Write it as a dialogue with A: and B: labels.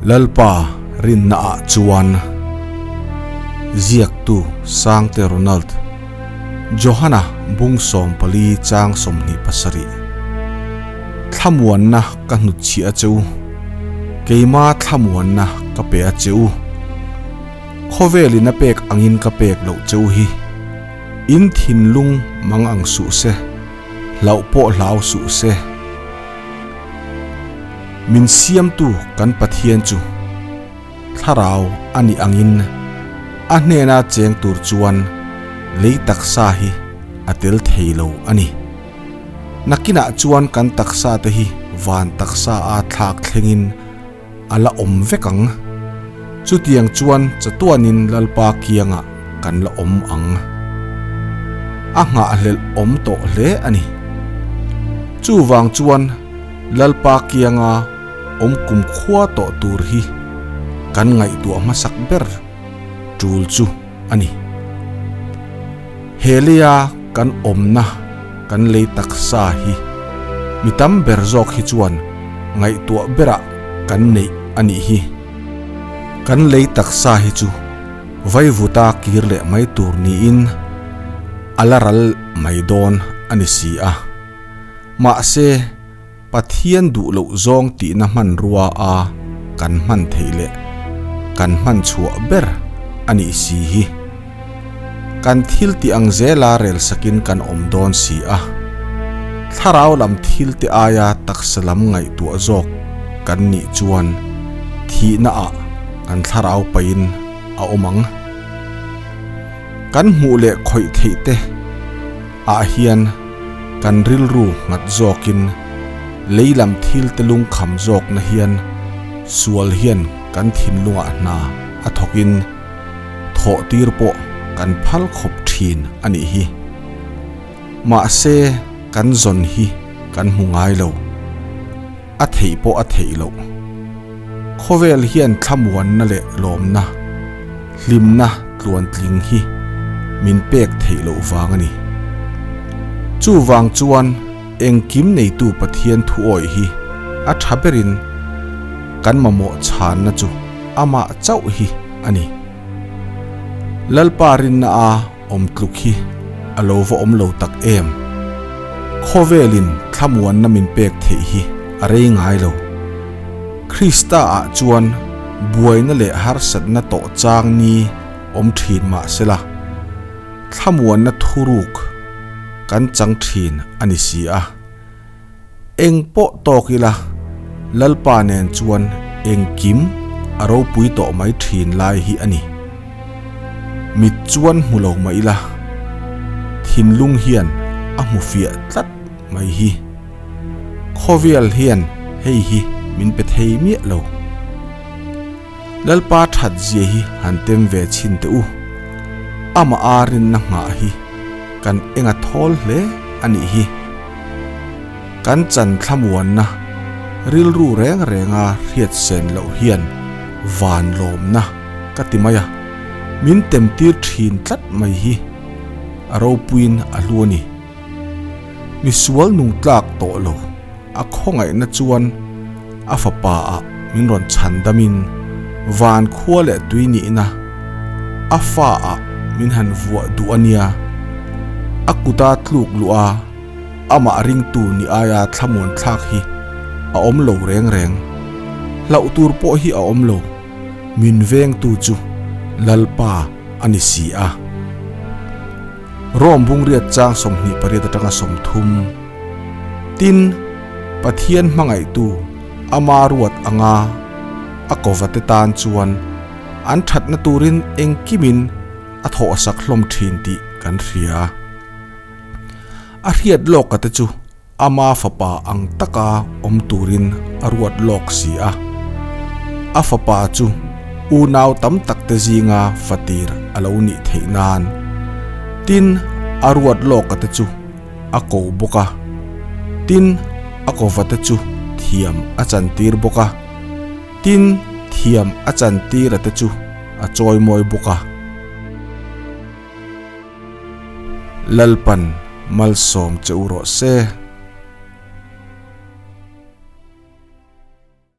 A: Lalpa rinna ah chuan ziaktu Sangte Ronald Johana bung 14 chang 27 Thlamuanna ka hnutchhiah a che u, keima thlamuanna ka pe a che u. Khawvelin a pek angin ka pek loh che u hi in thinlung mang ang suh se, hlauh pawh hlau suh se. Min siamtu kan Pathian chu Thlarau a nih angin a hnena cheng tur chuan lei taksa hi a tel thei lo a ni. Nakinah chuan kan taksa te hi van taksa a thlak thlengin a la awm vek ang. Chutiang chuan chatuanin Lalpa kiangah kan la awm ang. A nghahhlelh awm tawh hle a ni. Chuvang chuan Lalpa kianga awm kumkhua tawh tur hi kan ngaihtuah hmasak ber tul chu a ni. He leia kan awmna kan lei taksa hi mi tam ber zawk hi chuan ngaihtuah berah kan neih a nih hi. Kan lei taksa hi chu vaivuta kir leh mai tur niin a la ral mai dawn a ni si a. Mahse, Pathian duh loh zawng tihna hmanrua a kan hman theih leh kan hman chhuah ber a nih si hi. Kan thil tih ang zela rel sakin kan awm dawn si a. Thlarau lam thil te aia taksa lam ngaihtuah zawk kan nih chuan thihna ah kan thlarau pahin a awm ang. Kan hmuh leh khawih theih te ah hian kan rilru nghat zawkin lei lam thil te lungkham zawkna hian sual hian kan thinlungah hna a thawkin thawh tir pawh kan phal khawp thin a nih hi. Mahse kan zawn hi kan hmu ngai lo. A theih pawh a theih loh. Khawvel hian thlamuanna leh lawmna, hlimna tluantling hi min pek theih loh vang a ni. Chuvang chuan engkim neitu Pathian thuawih hi a tha berin kan mamawh chhanna chu amah chauh hi a ni. Lalpa rinna a awm tluk hi a lo va awm lo tak em? Khawvelin thlamuanna min pek theih hi a rei ngai lo. Krista ah chuan buaina leh harsatna tawh chang ni awm thin mah sela, thlamuanna thuruk kan chang thin a ni si a. Eng pawh tawk ila, Lalpa nen chuan engkim a ropui tawh mai thin lai hi a ni. Mit chuan hmu lo mah ila, thinlung hian a hmu fiah tlat mai hi. Khawvel hian hei hi min pe thei miah lo. Lalpa that zia hi han tem ve chhin teh u. Amah a rinna nghah hi kan enga thawl hle a nih hi. Kan chan thlamuanna rilru reng renga hriat sen loh hian van lawmna ka ti mai a, min tem tir thin tlat mai hi a ropuiin a hlu a ni. Misual nung tlak tawh lo a khawngaihna chuan a fapa ah min rawn chhan damin van khua leh tui nihna a fa ah min han vuah duh a nia. A kuta tluk luh a amah ringtu ni aia thlamuan thlak hi a awm lo reng reng. Hlauh tur pawh hi a awm lo. Min vengtu chu Lalpa a ni si a. Rome bungriat chang 28 atanga 30. Tin, Pathian hmangaihtu ama ruat anga a kovate tan chuan an thatna turin engkimin a thawhsak hlawm thin tih kan hria. A hriat lawka te chu ama fapa ang taka awm turin a ruat lawk si a. A fapa chu unau tam tak te zinga fatir a lo nih theih nan. Tin, a ruat lawka te chu a ko bawk a. Tin, a kova te chu thiam a chantir bawk a. Tin, thiam a chantira te chu a chawimawi bawk a. Lalpan malsawm che u rawh se.